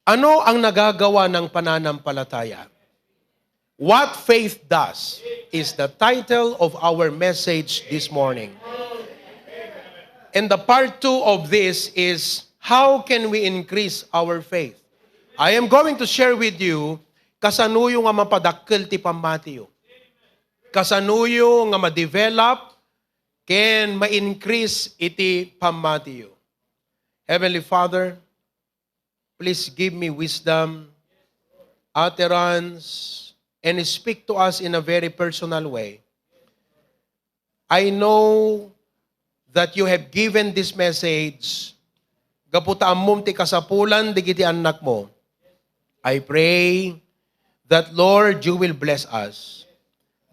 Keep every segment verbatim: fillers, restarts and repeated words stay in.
Ano ang nagagawa ng pananampalataya? What faith does is the title of our message this morning. And the part two of this is, how can we increase our faith? I am going to share with you kasanuyo nga mapadakkel ti pammatiyo. Kasanuyo nga ma-develop ken ma-increase iti pammatiyo. Heavenly Father, please give me wisdom, utterance, and speak to us in a very personal way. I know that you have given this message gapu ta ammom ti kasapulan dagiti annakmo. I pray that, Lord, you will bless us.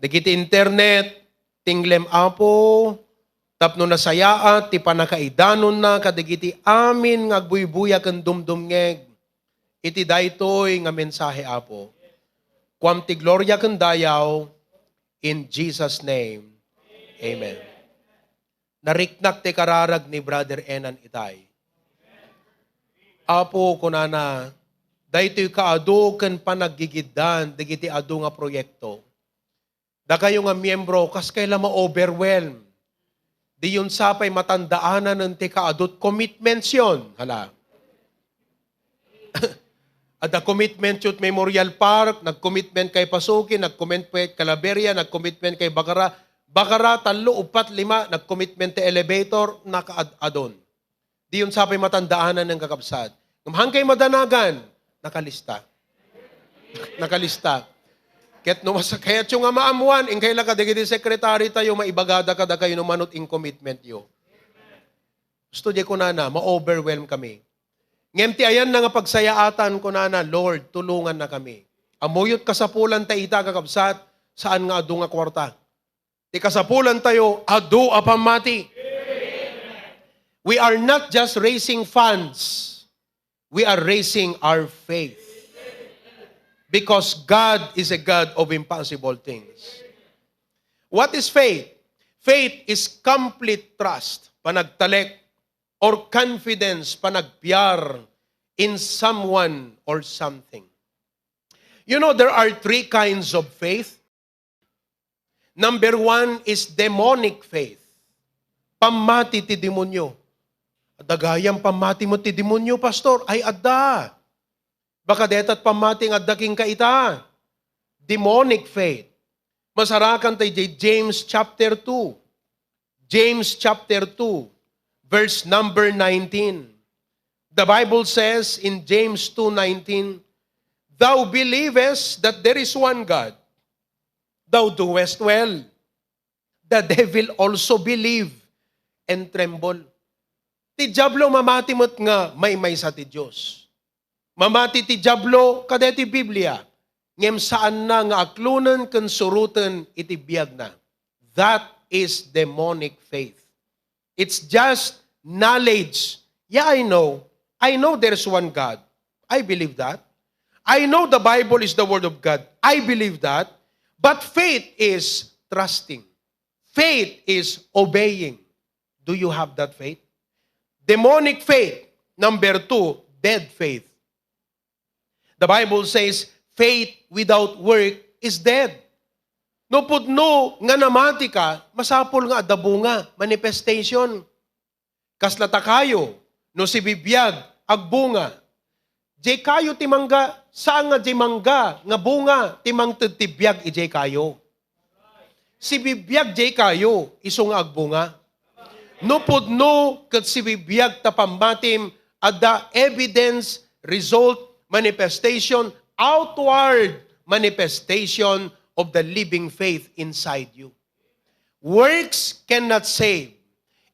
Dagiti internet, tinglem, Apo, tapno nasayaat ti pannakaidanonna kadagiti amin nga agbuybuya ken dumdumngeg iti daytoy nga mensahe, Apo. Kuam ti gloria ken dayaw, in Jesus' name. Amen. Nariknak ti kararag ni Brother Enan itay. Apo, kunana, daytoy kaadu ken panaggigiddan dagiti adu nga proyekto. Dakayo nga miyembro, kas kay la ma-overwhelm. Diyon sa pay matandaanan ti kaadut commitments yon. Hala. Adda commitment Youth Memorial Park, nag-commitment kay Pasuki, nag-commitment kay Claveria, nag-commitment kay Bacara. Bacara, tallo, upat, lima, nag-commitment ti elevator, nakaad-adon. Diyon sa pay matandaanan ng kakabsat. Ngem hangkay madanagan, nakalista. Nakalista. Ket no masakayatyo nga maamuan, inkay la kadagiti sekretary tayo, maibagada kadakayo no manut in commitment yo. Gusto di kunana, ma-overwhelm kami. Ngem ti ayan na nga pagsayaatan, kunana, Lord, tulungan na kami. Amuyot kasapulan ta ita, kakabsat, saan nga adu nga kwarta. Ti kasapulan tayo, adu a pammati. We are not just raising funds. We are raising our faith. Because God is a God of impossible things. What is faith? Faith is complete trust, panagtalek, or confidence, panagbiar in someone or something. You know, there are three kinds of faith. Number one is demonic faith. Pammati ti demonyo. Adda gayam pammati met ti demonyo, Pastor? Ay, adda. Baka dayta ti pammati nga adda kenka ita. Demonic faith. Masarakan tayo di James chapter two. James chapter two, verse number nineteen. The Bible says in James two nineteen, "Thou believest that there is one God, thou doest well. The devil also believe and tremble." Ti Diablo mamati met nga maymaysa ti Dios. Mamati ti Diablo kadaytoy Biblia, ngem saanna nga aklonen ken suroten iti biagna. That is demonic faith. It's just knowledge. Yeah, I know. I know there's one God. I believe that. I know the Bible is the Word of God. I believe that. But faith is trusting. Faith is obeying. Do you have that faith? Demonic faith. Number two, dead faith. The Bible says, "Faith without work is dead." No pudno nga namati ka, masapul nga adda bunga, manifestation. Kasla ta kayo, no sibibiag, agbunga. Jay kayo ti mangga, saan nga jay mangga nga bunga ti mangted ti biag ijay kayo. Sibibiag jay kayo, isu nga agbunga. No pudno ket sibibiag ta pammatim, adda evidence, result, manifestation, outward manifestation of the living faith inside you. Works cannot save.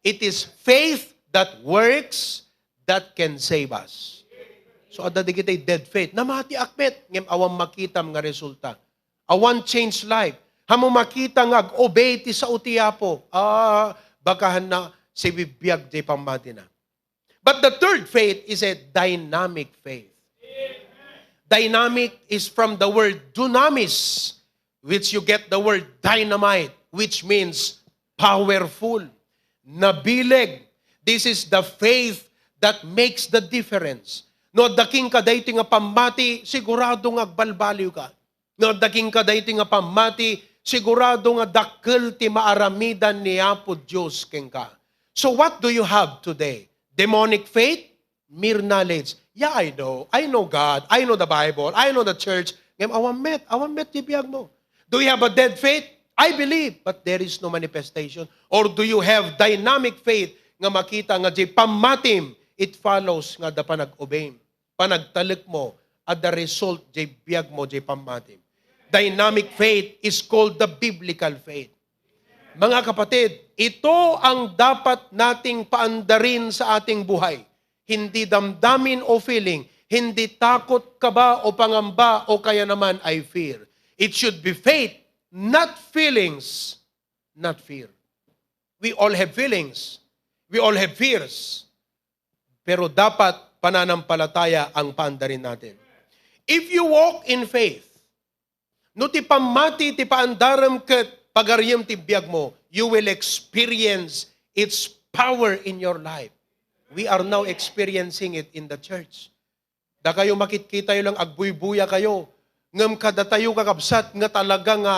It is faith that works that can save us. So, adda digitay dead faith. Namati akmet, ngem awan makitam nga resulta. Awan change life. Hamo makita nga ag-obey ti sao ti Apo. Ah, bakahan na sibibiag ti pammatina. But the third faith is a dynamic faith. Dynamic is from the word dunamis, which you get the word dynamite, which means powerful. Nabileg. This is the faith that makes the difference. No adda kenka daytoy nga pammati, sigurado nga agbalbaliwka. No adda kenka daytoy nga pammati, sigurado nga dakkel ti maaramidan ni Apo Dios kenka. So what do you have today? Demonic faith? Mere knowledge. Yeah, I know. I know God. I know the Bible. I know the church. Ngem awan met, awan met ti biag mo. Do you have a dead faith? I believe, but there is no manifestation. Or do you have dynamic faith nga makita nga di pammatim, it follows nga da panag-obey, panagtalek mo, at the result, di biag mo, di pammatim. Dynamic faith is called the biblical faith. Mga kapatid, ito ang dapat nating paandarin sa ating buhay. Hindi damdamin o feeling, hindi takot, kaba o pangamba o kaya naman ay fear. It should be faith, not feelings, not fear. We all have feelings. We all have fears. Pero dapat pananampalataya ang paandarin natin. If you walk in faith, no ti pammati ti paandarem ket pagaryem ti biag mo, you will experience its power in your life. We are now experiencing it in the church. Dakayo makitkitayo lang, agbuybuya kayo. Ngem kadatayo, kakabsat, nga talaga nga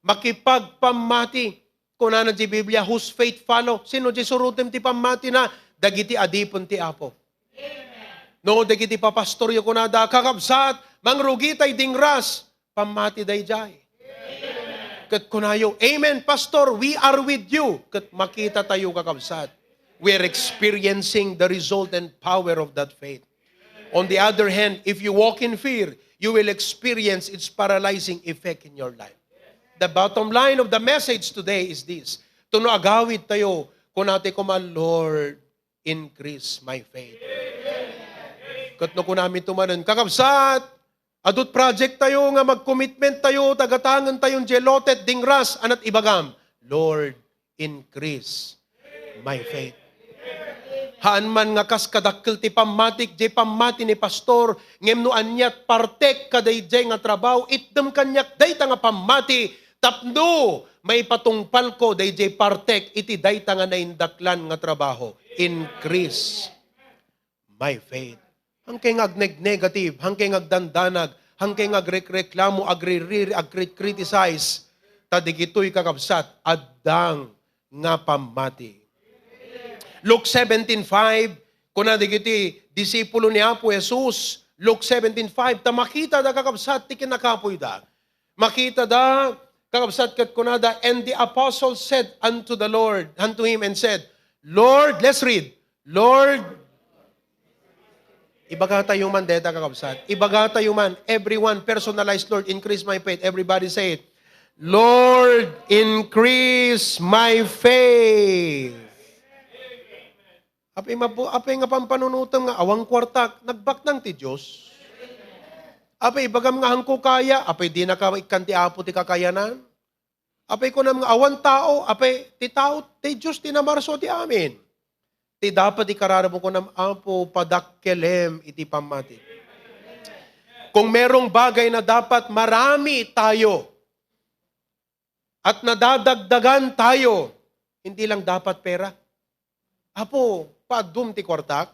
makipagpammati. Kunana ti Biblia, "Whose faith follow?" Sino ti surotem ti pammatina? Dagiti adipen ti Apo. No, dagiti papastoryo kunada, "Kakabsat, mangrugitay dingras." Pammati daydiay. Ket kunayo, "Amen, Pastor, we are with you." Ket makitatayo, kakabsat. We are experiencing the result and power of that faith. On the other hand, if you walk in fear, you will experience its paralyzing effect in your life. The bottom line of the message today is this. Tuno agawid tayo, kunati kuma, "Lord, increase my faith." Ket no kunami tumanen, "Kakabsat, adut project tayo nga mag-commitment tayo, tagatangen tayo je lotet dingras," anat ibagam, "Lord, increase my faith." Haan man nga kas kadakkel ti pammatik, jay pammati ni pastor, ngem no aniat partek kadayjay nga trabaho, itdem kaniak dayta nga pammati tapno maipatungpalko dayjay partek iti dayta nga naindaklan nga trabaho. Increase my faith. Hankay nga agneg-negative, hankay nga agdandanag, hankay nga agrekreklamo, agririri, agkrit-criticize, ta digitoy kakabsat, addang nga pammati. Luke seventeen five, kuna digiti disipulo ni Apo Jesus, Luke seventeen five, ta makita da kakabsat ti kinakapoyda. Makita da, kakabsat, ket kunada, "And the apostles said unto the Lord, unto him, and said, Lord," let's read, "Lord," ibaga tayo man deta, kakabsat. Ibaga tayo man, everyone, personalized, "Lord, increase my faith." Everybody say it. "Lord, increase my faith." Apay mapu-, apay nga pampanunotem nga awan kuartak, nagbaknang ti Dios. Apay ibagam nga hangko kaya, apay dinaka ikkan ti Apo ti kakayanan. Apay kunam nga awan tao, apay ti tao, ti Dios ti namarso ti amin. Ti dapat ikararamo kunam, Apo, padakkelem iti pammati. Kung merong bagay na dapat marami tayo, at nadadagdagan tayo, hindi lang dapat pera. "Apo, paadwem ti kuartak."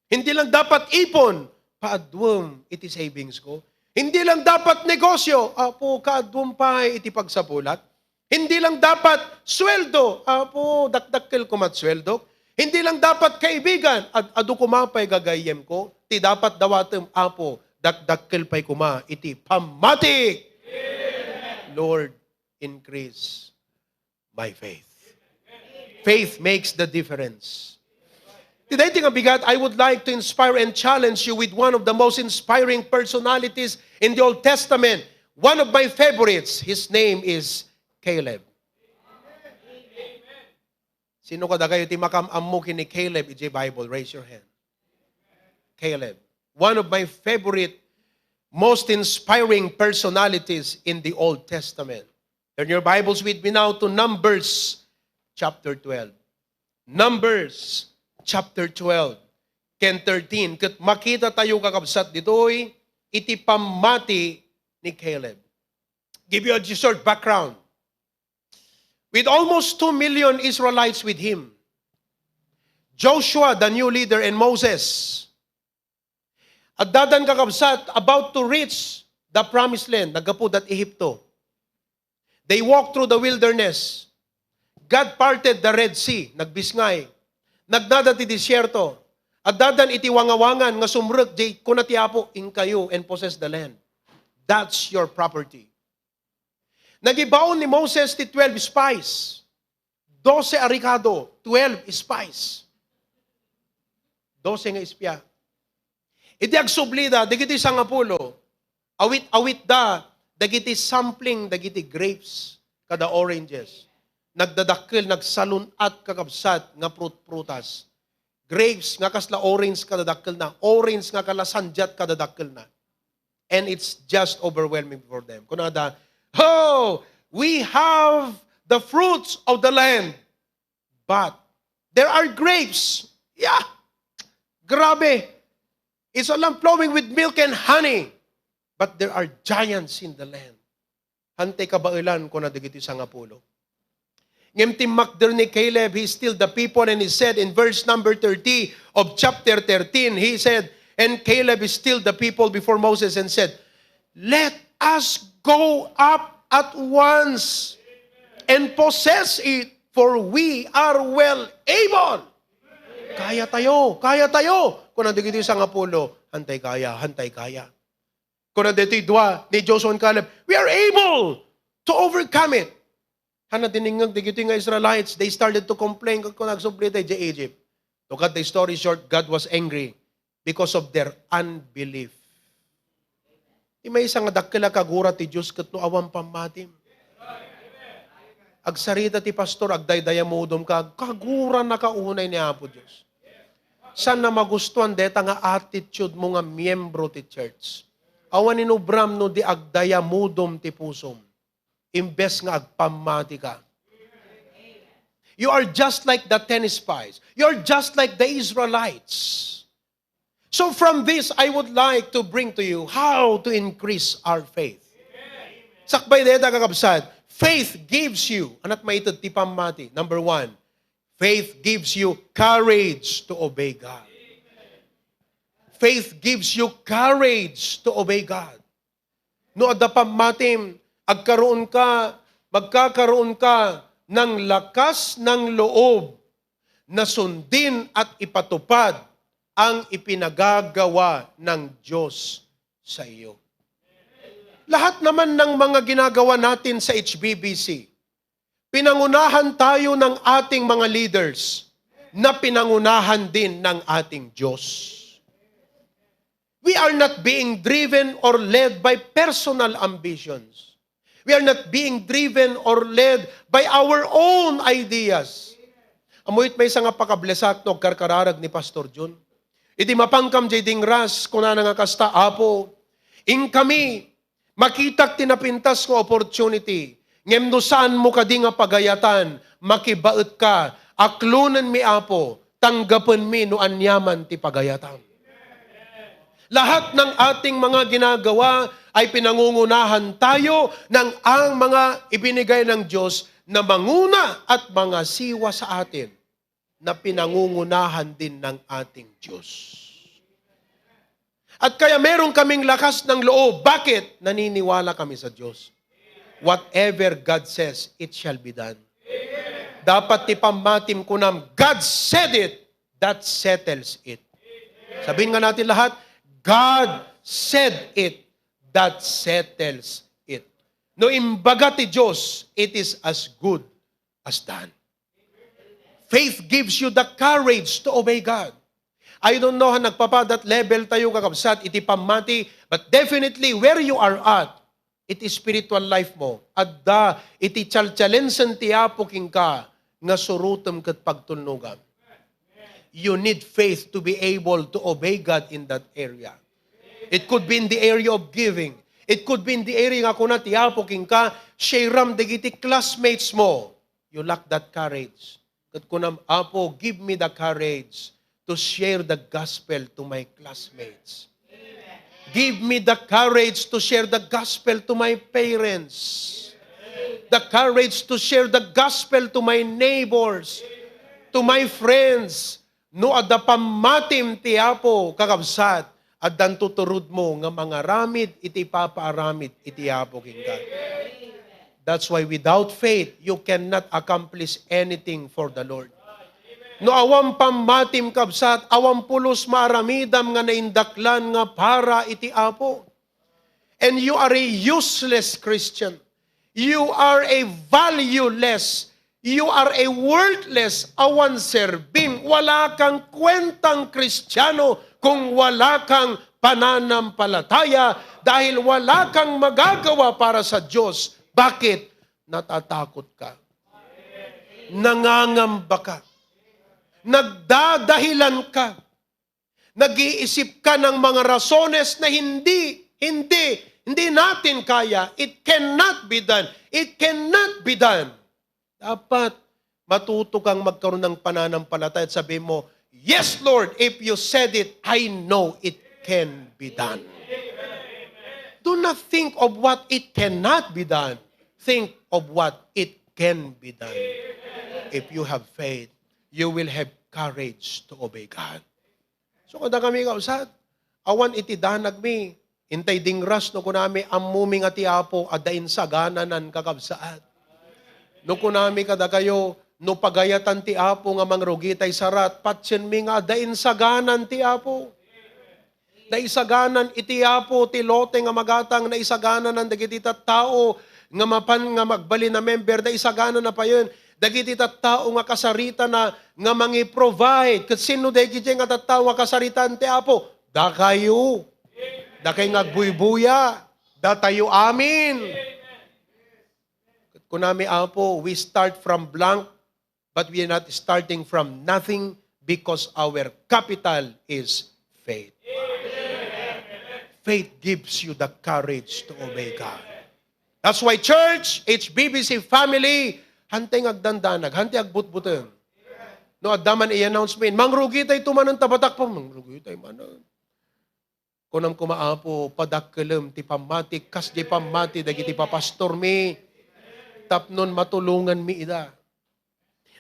Hindi lang dapat ipon, "Paadwem iti savings ko." Hindi lang dapat negosyo, "Apo, kaadwem pay iti pagsapulat." Hindi lang dapat sweldo, "Apo, dakdakkel komat sweldok." Hindi lang dapat kaibigan, "Ad-, adu koma pay gagayyem ko." Ti dapat dawatem, "Apo, dakdakkel pay koma iti pammati." Lord, increase my faith. Faith makes the difference. Ti daytoy nga bigat, I would like to inspire and challenge you with one of the most inspiring personalities in the Old Testament. One of my favorites, his name is Caleb. Sino kadakayo ti makam-ammo ken ni Caleb iti Bible? Raise your hand. Caleb, one of my favorite, most inspiring personalities in the Old Testament. Turn your Bibles with me now to Numbers chapter twelve. Numbers chapter twelve ken thirteen. Ket makita tayo, kakabsat, ditoy iti pammati ni Caleb. Give you a short background. With almost two million Israelites with him, Joshua, the new leader, and Moses, Addadan, kakabsat, about to reach the promised land, naggapu dat Ehipto. They walked through the wilderness. God parted the Red Sea, nagbisngay. Nagnada ti desierto. Addadan iti wangawangan nga sumrek, di kuna ti Apo, "Inkayo and possess the land. That's your property." Nagibaon ni Moses ti twelve spies. Dose a rekado, twelve spies. Dose nga espia. Iti agsublida, dagiti sangapulo, awit-awitda dagiti sampling dagiti grapes kada oranges. Nagdadakkel, nagsalun-at, kakabsat, nga prut-prutas. Grapes nga kasla orange kada dakkelna, orange nga kasla sandiat kada dakkelna. And it's just overwhelming for them. Kunada, "Oh, we have the fruits of the land, but there are grapes." Yeah. Grabe. "It's a land flowing with milk and honey, but there are giants in the land." Hantay kabaelan, kuna dagiti sangapulo. Ngem timmakder ni Caleb, he stilled the people and he said in verse number thirty of chapter thirteen, he said, and Caleb stilled the people before Moses and said, "Let us go up at once and possess it, for we are well able." Kaya tayo, kaya tayo. Kuna dagiti sangapulo, hantay kaya, hantay kaya. Kuna ditoy dua ni Joshua and Caleb, "We are able to overcome it." Hana dinengngeg dagitoy nga Israelites, they started to complain, kuna agsubli daydiay Egypt. To cut the story short, God was angry because of their unbelief. Ti maysa nga dakkel a kagura ti Dios ket no awan pammatim. Agsarita ti pastor, agdaydayamudom ka, kagura na ka unay ni Apo Dios. Saan na magustuhan deta nga attitude mo nga miyembro ti church? Awan inubram no di agdayamudom ti pusom, imbes nga agpammati ka. You are just like the ten spies. You are just like the Israelites. So from this, I would like to bring to you how to increase our faith. Sakbay dayta, kakabsat, faith gives you, anat maited ti pammati. Number one, faith gives you courage to obey God. Faith gives you courage to obey God. No adda pammatim, agkaroon ka, magkakaroon ka ng lakas ng loob na sundin at ipatupad ang ipinagagawa ng Diyos sa iyo. Lahat naman ng mga ginagawa natin sa H B B C, pinangunahan tayo ng ating mga leaders na pinangunahan din ng ating Diyos. We are not being driven or led by personal ambitions. We are not being driven or led by our own ideas. Ammoyo met maysa nga pakablesak no agkarkararag ni Pastor Jun. Idi mapankam diay dingras, kunana nga kasta, "Apo, inkami, makitak ti napintas nga opportunity, ngem no saanmo kadi nga pagayatan, makibaetka, aklonenmi, Apo, tanggapenmi no aniaman ti pagayatam." Lahat ng ating mga ginagawa ay pinangungunahan tayo ng ang mga ibinigay ng Diyos na manguna at mangasiwa sa atin na pinangungunahan din ng ating Diyos. At kaya meron kaming lakas ng loob. Bakit? Naniniwala kami sa Diyos. Whatever God says, it shall be done. Dapat ti pammatim kunam, "God said it, that settles it." Sabihin nga natin lahat, "God said it, that settles it." No imbaga ti Diyos, it is as good as done. Faith gives you the courage to obey God. I don't know ha nagpapadat level tayo, kakabsat, iti pammati, but definitely where you are at, iti spiritual life mo, adda iti chalchalensen ti Apo kenka nga surotem ket pagtulnogam. You need faith to be able to obey God in that area. It could be in the area of giving. It could be in the area nga kuna ti Apo kenka, "Shaream dagiti classmates mo." You lack that courage. Ket kunam, "Apo, give me the courage to share the gospel to my classmates. Give me the courage to share the gospel to my parents. The courage to share the gospel to my neighbors, to my friends." No adda pammatim ti Apo, kakabsat, Addan tuturudmo nga mangaramid iti ipapaaramid iti Apo kenka. That's why without faith, you cannot accomplish anything for the Lord. No awan pammatim, kabsat, awan pulos maaramidam nga naindaklan nga para iti Apo. And you are a useless Christian. You are a valueless. You are a worthless, awan serbim. Wala kang kwentang Kristiano kung wala kang pananampalataya dahil wala kang magagawa para sa Diyos. Bakit? Natatakot ka. Nangangamba ka. Nagdadahilan ka. Nag-iisip ka ng mga rasones na hindi, hindi, hindi natin kaya. It cannot be done. It cannot be done. Dapat matuto kang magkaroon ng pananampalataya at sabi mo, "Yes, Lord, if you said it, I know it can be done." Do not think of what it cannot be done. Think of what it can be done. If you have faith, you will have courage to obey God. So, kada kami kausat, awan iti danagmi, intay dingras no kunami, "Ammomi nga ti Apo, adda insagananan," kakabsat. No kunami kadakayo, "No pagayatan ti Apo nga mangrugi tay sarat, patienmi nga adda insaganan ti Apo." Naisaganan iti Apo ti lote nga magatang, naisagananan dagiti tattao nga mapan nga magbalin a member, naisaganan na payen dagiti tattao nga kasaritana nga mangi-provide. Ket sinno dagiti nga tattao nga kasaritan ti Apo? Dakayo. Dakay nga agbuybuya. Datayo amin. Ket kunami, "Apo, we start from blank, but we are not starting from nothing because our capital is faith." Faith gives you the courage to obey God. That's why, church, H B B C family, hantay nga agdandanag, hantay agbutbuteng. No adda man i-announce mi, "Mangrugi tay tumanen ta batak pa," mangrugi tay manen. Kunam koma, "Apo, padakkelem ti pammati, kas di pammati dagiti papastormi, tapnon matulonganmi ida."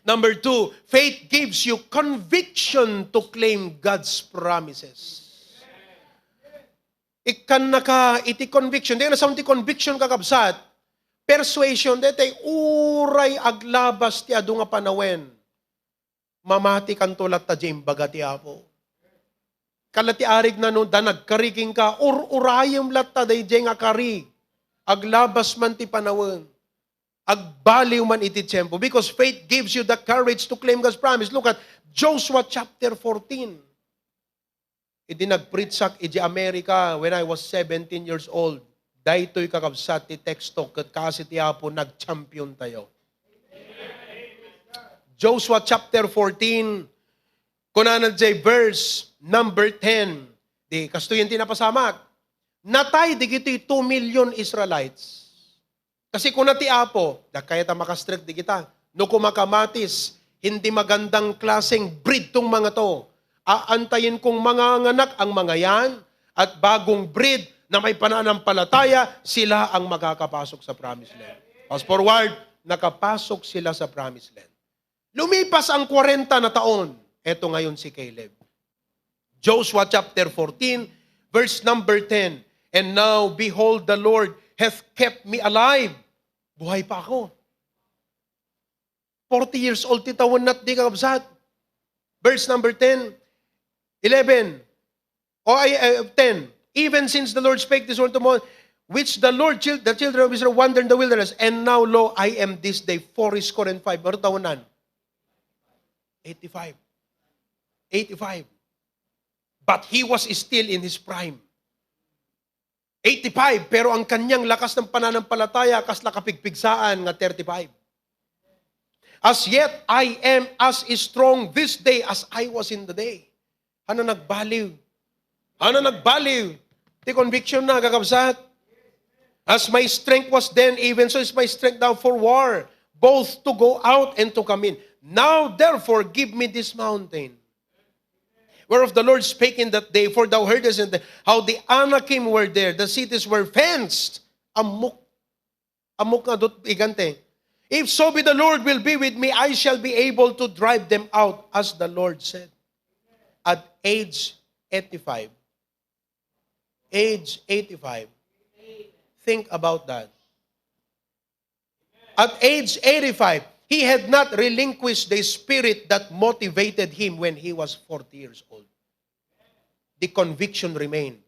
Number two, faith gives you conviction to claim God's promises. Ikkannaka iti conviction. Dayta nasaon ti conviction, kakabsat. Persuasion, daytay uray aglabas ti adu nga panawen, mamatikanto latta diay imbaga ti Apo. Kala ti arigna, no adda nagkari kenka, ur-urayem latta daydiay nga kari. Aglabas man ti panawen. Agbaliw man iti tiempo. Because faith gives you the courage to claim God's promise. Look at Joshua chapter fourteen. Idi nagpreachak iti America when I was seventeen years old, daytoy, kakabsat, ti teksto ket kaasi ti Apo nagchampion tayo. Joshua chapter fourteen, kunana diay verse number ten. Di, kastoy ti napasamak. Natay digiti two million Israelites. Kasi kuna ti Apo, "Dakayat a makastrek digita. No kumakamatis, hindi magandang klaseng breed tong mga to. Aantayen kong manganganak ang mga yan, at bagong breed na may pananampalataya, sila ang makakapasok sa promised land." Fast forward, nakapasok sila sa promised land. Lumipas ang kwarenta na taon. Eto ngayon si Caleb. Joshua chapter fourteen, verse number ten. "And now, behold, the Lord hath kept me alive." Buhay pa ako. Forty years old ti tawen, nat di, kakabsat. Verse number ten, eleven. Oh, I, uh, ten. "Even since the Lord spake this word to Moses, which the Lord, chil-, the children of Israel wandered in the wilderness, and now, lo, I am this day fourscore and five." Ano taon nan? Eighty-five. Eighty-five. But he was still in his prime. Eighty-five, pero ang kanyang lakas ng pananampalataya, kasla kapigpigsaan nga thirty-five. "As yet, I am as strong this day as I was in the day." Ano nagbaliw? Ano nagbaliw? Ti conviction na, kakabsat. "As my strength was then, even so is my strength now for war, both to go out and to come in. Now, therefore, give me this mountain, whereof the Lord spake in that day, for thou heardest in the, how the Anakim were there, the cities were fenced." Ammok. Ammok nga dut igante. "If so be the Lord will be with me, I shall be able to drive them out, as the Lord said." At age eighty-five, Age eighty-five. Think about that. At age eighty-five, he had not relinquished the spirit that motivated him when he was forty years old. The conviction remained.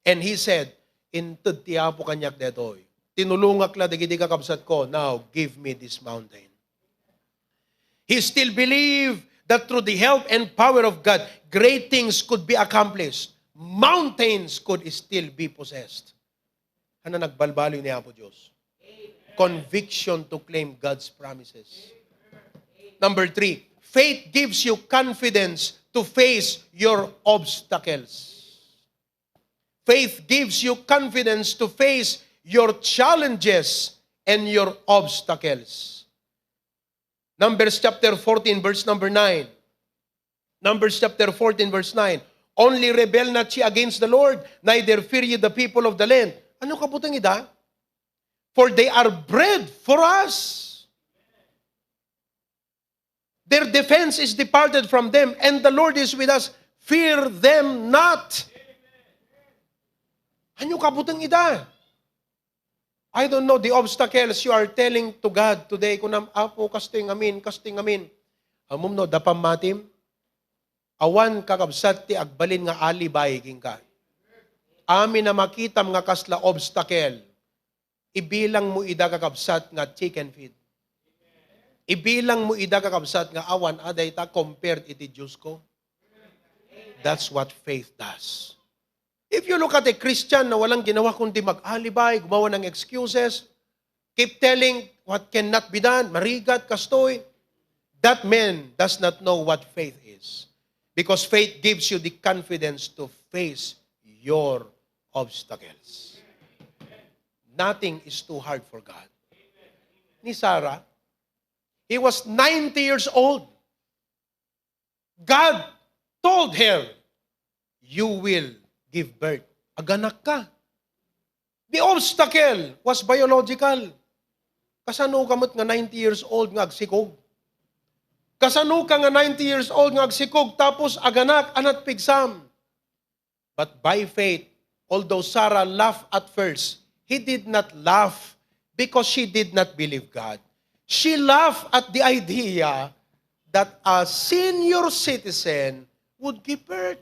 And he said, "Inted ti Apo kaniak detoy. Tinulongak la dagiti kakabsatko. Now, give me this mountain." He still believed that through the help and power of God, great things could be accomplished. Mountains could still be possessed. Ano nagbalbaliw ni Apo Dios? Conviction to claim God's promises. Number three, faith gives you confidence to face your obstacles. Faith gives you confidence to face your challenges and your obstacles. Numbers chapter fourteen, verse number nine. Numbers chapter fourteen, verse nine. "Only rebel not ye against the Lord, neither fear ye the people of the land." Ano kabuteng ida? "For they are bread for us. Their defense is departed from them, and the Lord is with us. Fear them not." Ano kabuteng ida? I don't know the obstacles you are telling to God today. Kunam, "Apo, kastoy ngamin, kastoy ngamin." Ammom no, da pammatim? Awan kakabsat ti agbalin nga alibi kenka. Amin a makitam nga kasla obstacle, ibilang mo ida kakabsat nga chicken feed. Ibilang mo ida kakabsat nga awan a dayta compared iti Diyos ko. That's what faith does. If you look at a Christian na walang ginawa kundi mag-alibi, gumawa ng excuses, keep telling what cannot be done, marigat, kastoy, that man does not know what faith is. Because faith gives you the confidence to face your obstacles. Nothing is too hard for God. Ni Sarah, he was ninety years old. God told her, "You will give birth." Aganak ka. The obstacle was biological. Kasano ka met nga ninety years old nga agsikog? Kasano ka nga ninety years old nga agsikog tapos aganak, anat pigsam? But by faith, although Sarah laughed at first, he did not laugh because she did not believe God. She laughed at the idea that a senior citizen would give birth.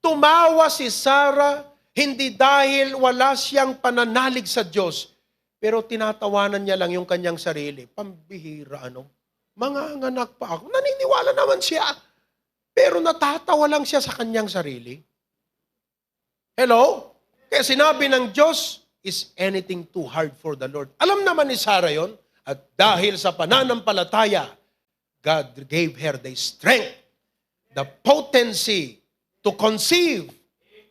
Tumawa si Sarah, hindi dahil wala siyang pananalig sa Diyos, pero tinatawanan niya lang yung kanyang sarili. Pambihira, ano? Manganganak pa ako. Naniniwala naman siya. Pero natatawa lang siya sa kanyang sarili. Hello? Kaya sinabi ng Diyos, "Is anything too hard for the Lord?" Alam naman ni Sarah yon. At dahil sa pananampalataya, God gave her the strength, the potency to conceive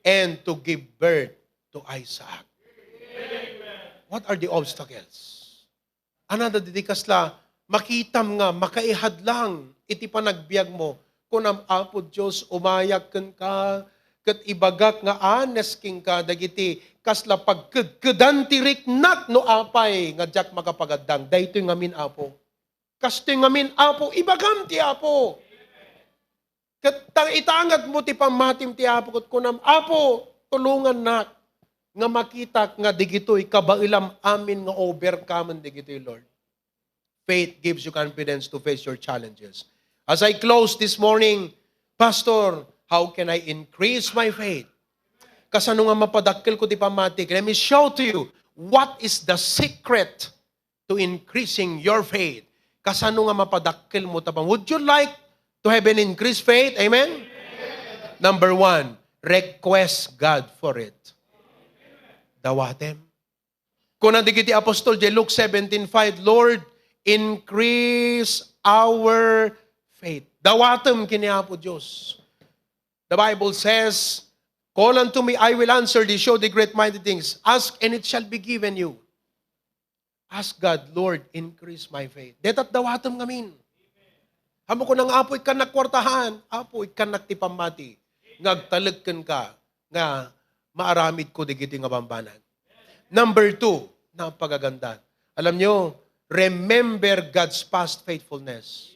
and to give birth to Isaac. What are the obstacles? Another didi kasla, makitam nga makaihadlang iti panagbiag mo. Kunam, "Apo Dios, umayak kenka, ket ibagak nga honest kenka dagiti kasla pagkedkedan ti riknak no apay nga diak makapagaddang." Daytoy ngamin, Apo. Kastoy ngamin, Apo, ibagam ti Apo. Ket ta-, itangad mo ti pammatim ti Apo, ket kunam, "Apo, tulongannak nga makitak nga digitoy kabaelam amin nga overcome digitoy, Lord." Faith gives you confidence to face your challenges. As I close this morning, "Pastor, how can I increase my faith?" Kasano nga mapadakkel ko ti pammatik? Let me show to you what is the secret to increasing your faith. Kasano nga mapadakkel mo tapang? Would you like to have an increased faith? Amen? Number one, request God for it. Dawatem. Kuna digiti apostol, di Luke seventeen five, "Lord, increase our faith." Dawatem ken ni Apo Dios. The Bible says, "Call unto me, I will answer thee, show thee great mighty things. Ask, and it shall be given you." Ask God, "Lord, increase my faith." Deta't dawatem ngamin. Ammok nga, "Apo, ikkannak kuartahan. Apo, ikkannak ti pammati nga agtalek kenka nga maaramid ko digiti nga bambanag." Number two, napagaganda. Alam nyo, remember God's past faithfulness.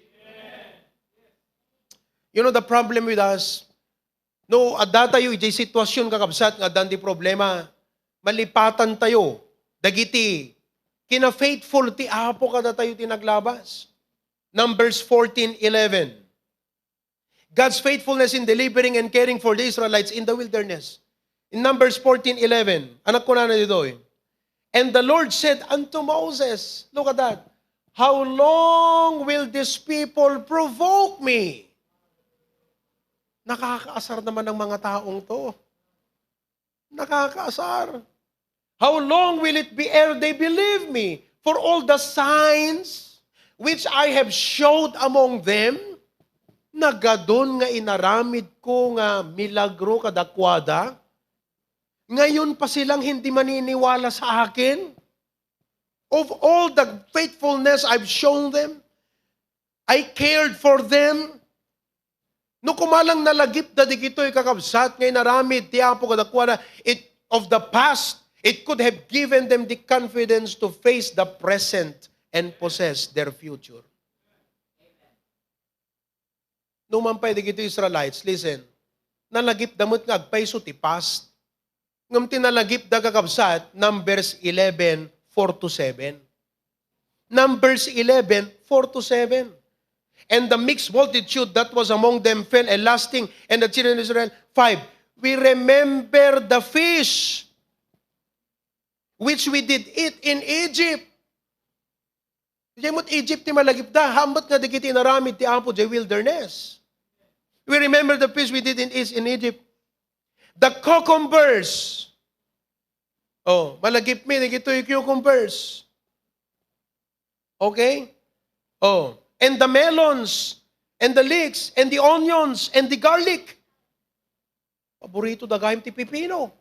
You know the problem with us? No, adda tayo idiay sitwasyon, kakabsat, nga addan ti problema, malipatantayo dagiti kina-faithful ti Apo kadatayo ti naglabas. Numbers fourteen eleven. God's faithfulness in delivering and caring for the Israelites in the wilderness. In Numbers fourteen eleven, anak ko na ditoy. And the Lord said unto Moses, look at that, "How long will this people provoke me?" Nakakaasar naman ang mga taong to. Nakakaasar. "How long will it be ere they believe me? For all the signs which I have showed among them," nagadun nga inaramid ko nga milagro kadakuada, ngayon pa silang hindi maniniwala sa akin? Of all the faithfulness I've shown them, I cared for them. No kumalang nalagipda digitoy, kakabsat, nga inaramid ti Apo kadakuada, it, of the past, it could have given them the confidence to face the present and possess their future. No man pay dagiti Israelites, listen, nalagipda met nga agpayso ti past. Ngem ti nalagipda, kakabsat, Numbers eleven, four to seven. Numbers eleven, four to seven. "And the mixed multitude that was among them fell a lusting, and the children of Israel," five, "We remember the fish which we did eat in Egypt." Diay met Egypt ti malagipda, hambuet nga dagiti inaramid ti Apo diay wilderness. "We remember the fish we did in, is in Egypt. The cucumbers." Oh, malagipmi dagitoy cucumbers. Okay? Oh, "and the melons, and the leeks, and the onions, and the garlic." Paborito da gayam ti pipino.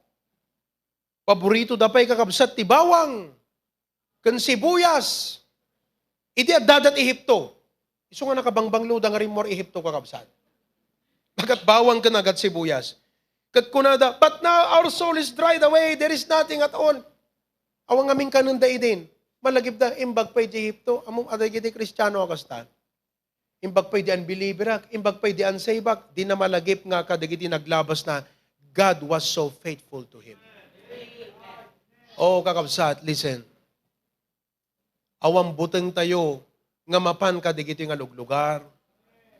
Paborito da pay, kakabsat, ti bawang ken sibuyas. Idi addadat Ehipto, isu nga nakabangbanglo da nga rimmuar Ehipto, kakabsat. Agat bawang ken agat sibuyas. Ket kunada, "But now our soul is dried away, there is nothing at all." Awan ngamin kanenda idin. Malagipda, imbag pay di Ehipto, ammom, adagiti Kristiano a kasta. Imbag pay di unbelieverak, imbag pay di unsaveak, di na malagip nga kadagiti naglabasna, God was so faithful to him. Oh, kakabsat, listen. Awan butengtayo nga mapan kadagiti nga luglugar.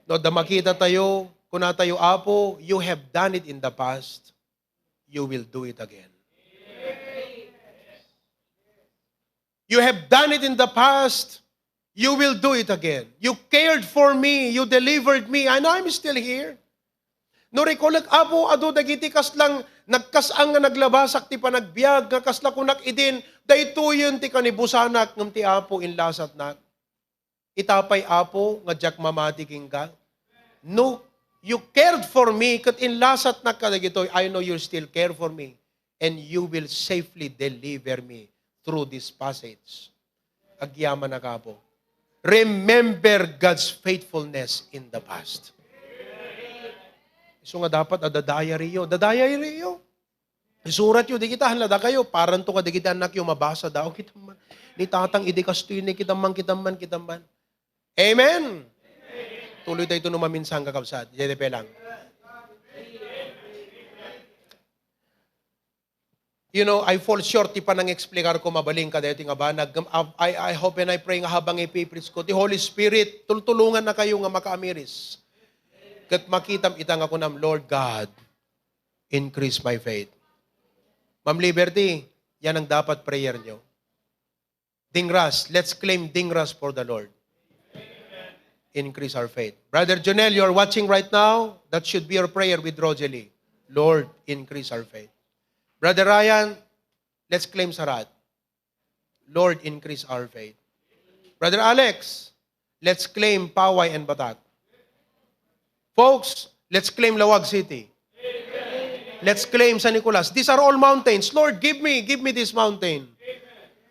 No, adda makitatayo, kunatayo, "Apo, you have done it in the past. You will do it again." You have done it in the past. You will do it again. You cared for me. You delivered me. And I'm still here. No, recall, Apo, adu dagiti kaslang nagkas-ang nga naglabasak ti panagbiag, nga kasla kunak idin, "Daytoyen ti kanibusanak, ngem ti Apo inlasatnak." Ita pay, Apo, nga diak mamati kenka. No, you cared for me, ket inlasatnak kadagitoy. I know you still care for me, and you will safely deliver me through this passage. Agyamanak, Apo. Remember God's faithfulness in the past. Isu nga dapat a dadayariyo. Dadayariyo. Isuratyo, di kita, hala, dakayo, paranto kadagiti annakyo, mabasa da, o, kita man. Ni tatang, idi kastoy ni, kita man, kita man, kita man. Amen? Tuloytayto no maminsan, kakabsat. Jay, pe lang. You know, I fall short ti panang-explicar ko mabalin kadaytoy nga banag. Ngem, I, I hope and I pray nga habang ipipreach ko, ti Holy Spirit, tultulongannakayo nga makaamiris. Ket makitam ita nga kunam, "Lord God, increase my faith." Ma'am Liberty, yan ang dapat prayer nyo. Dingras, let's claim dingras for the Lord. Increase our faith. Brother Jonel, you're watching right now. That should be your prayer with Rosalie. "Lord, increase our faith." Brother Ryan, let's claim Sarat. "Lord, increase our faith." Brother Alex, let's claim Paway and Batak. Folks, let's claim Laoag City. Let's claim San Nicolas. These are all mountains. "Lord, give me, give me this mountain."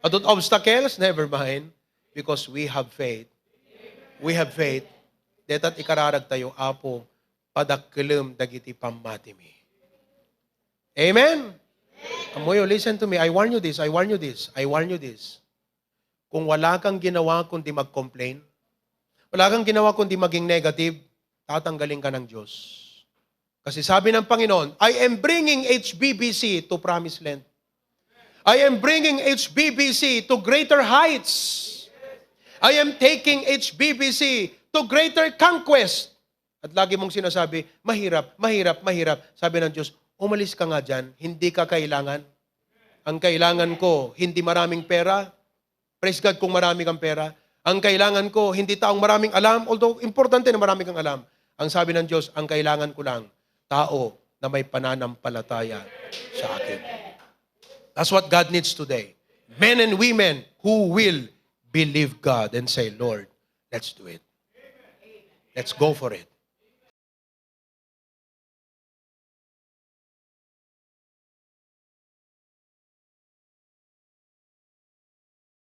Adun obstacles? Never mind. Because we have faith. We have faith. Dayta ti ikararag tayo, "Apo, padakkelem dagiti pammatimi." Amen? Ammoyo, listen to me. I warn you this. I warn you this. I warn you this. Kung wala kang ginawa kundi mag-complain, wala kang ginawa kundi maging negative, tatanggalin ka ng Diyos. Kasi sabi ng Panginoon, "I am bringing H B B C to promised land. I am bringing H B B C to greater heights. I am taking H B B C to greater conquest." At lagi mong sinasabi, "Mahirap, mahirap, mahirap." Sabi ng Diyos, "Umalis ka nga dyan. Hindi ka kailangan. Ang kailangan ko, hindi maraming pera." Praise God kung marami kang pera. Ang kailangan ko, hindi taong maraming alam, although importante na marami kang alam. Ang sabi ng Diyos, "Ang kailangan ko lang, tao na may pananampalataya sa akin." That's what God needs today. Men and women who will believe God and say, "Lord, let's do it. Let's go for it."